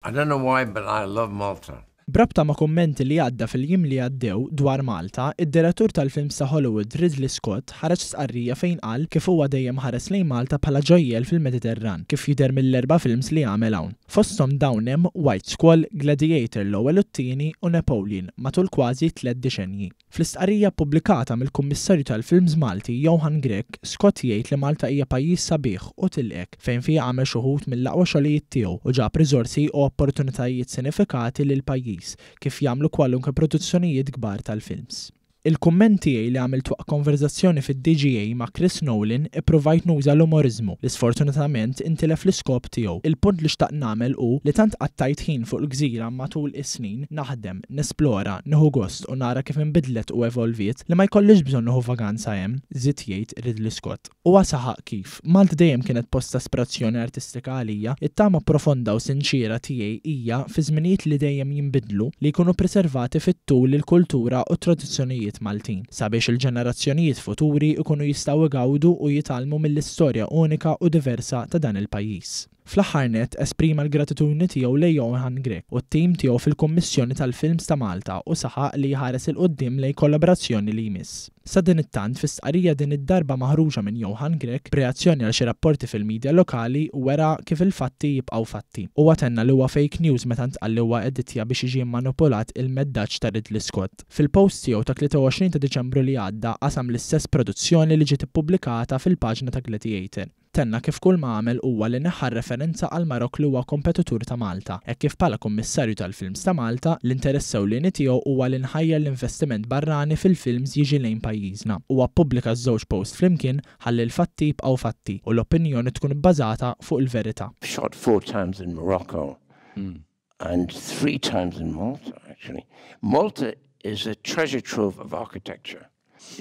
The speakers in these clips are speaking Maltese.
I don't know why, but I love Malta. B'rabta ma' kummenti li għadda fil-jiem li għaddew dwar Malta, id-direttur tal-films ta' Hollywood Ridley Scott ħareġ stqarrija fejn qal kif huwa dejjem ħares lejn Malta bħala ġojjel fil-Mediterran, kif jidher mill-erba' films li għamel hawn. Fosthom dawn hemm White Squall, Gladiator l-ewwel u t-tieni u Napoleon matul kważi tlett diċenji. Fl-istqarrija ppubblikata mill-Kummissarju tal-Films Malti, Johann Grech, Scott jgħid li Malta hija pajjiż sabiħ u tilqek, fejn fiha għamel x'uħud mill-aqwa xogħlijiet tiegħu u ġab riżorsi u opportunitajiet sinifikati lill-pajjiż, kif jagħmlu kwalunkwe produzzjonijiet kbar tal-films. Il-kumment tiegħi li għamilt waqt konverżazzjoni fid-DGA ma' Chris Nolan ippruvajt nuża l-umoriżmu, li sfortunatament intilef l-iskop tiegħu. Il-punt li xtaqt nagħmel hu li tant qattajt ħin fuq il-gżira matul is-snin, naħdem, nesplora, nieħu gost u nara kif inbidlet u evolviet li ma jkollix bżonn nieħu vaganza hemm, żied jgħid Ridley Scott. Huwa saħaq kif, Malta dejjem kienet post ta' ispirazzjoni artistika għalija, it-tama profonda u sinċiera tiegħi hija, fi żminijiet li dejjem jinbidlu, li jkunu preservati fit-tul il-kultura u t-tradizzjonijiet Maltin, sabiex il-ġenerazzjonijiet futuri jkunu jistgħu jgawdu u jitgħallmu mill-istorja unika u diversa ta' dan il-pajjiż. Fl-aħħar nett esprima l-gratitudni tiegħu lejn Johann Grech u t-tim tiegħu fil-Kummissjoni tal-Films ta' Malta u saħaq li jħares 'il quddiem lejn kollaborazzjoni li jmiss. Sadanittant, fi stqarrija din id-darba maħruġa minn Johann Grech, b'reazzjoni għal xi rapporti fil-media lokali, wera kif il-fatti jibqgħu fatti. Huwa tenna li huwa fake news meta ntqal li huwa editja biex jiġi mmanipulat il-meddaġġ ta' Ridley Scott. Fil-post tiegħu tat-23 ta' Diċembru li għadda qasam l-istess produzzjoni li ġiet ippubblikata fil-paġna ta' Gladiator. Tenna kif kull ma għamel huwa li neħħa r-referenza għall-Marokk li huwa kompetitur ta' Malta, hekk kif bħala Kummissarju tal-Films ta' Malta, l-interess ewlieni tiegħu huwa li nħajjar l-investiment barrani fil-films jiġi lejn pajjiżna. Huwa ppubblika ż-żewġ posts flimkien ħalli l-fatti jibqgħu fatti u l-opinjoni tkun ibbażata fuq il-verità. Shot four times in Morocco and three times in Malta actually. Malta is a treasure trove of architecture.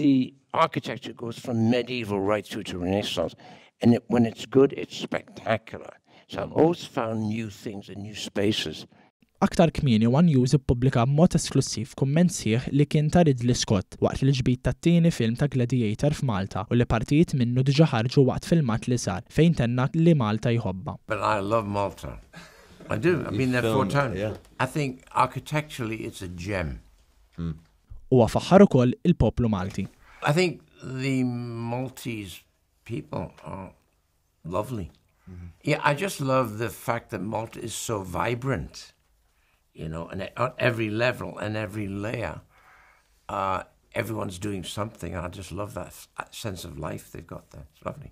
The architecture goes from medieval right through to Renaissance, and it, when it's good, it's spectacular. So I've always found new things and new spaces. Aktar kmieni One News ippubblika b'mod esklussiv kumment sħiħ li kien ta' Ridley Scott waqt l-ġbid tat-tieni film ta' Gladiator f'Malta u li partijiet minnu diġà ħarġu waqt filmat li sar fejn tenna li Malta jħobbha. But I love Malta. I do. I've been there four times. Yeah. I think architecturally it's a gem. Huwa faħħar ukoll il-poplu Malti. I think the Maltese people are lovely. Yeah, I just love the fact that Malta is so vibrant, and on every level and every layer, everyone's doing something. I just love that sense of life they've got there. It's lovely.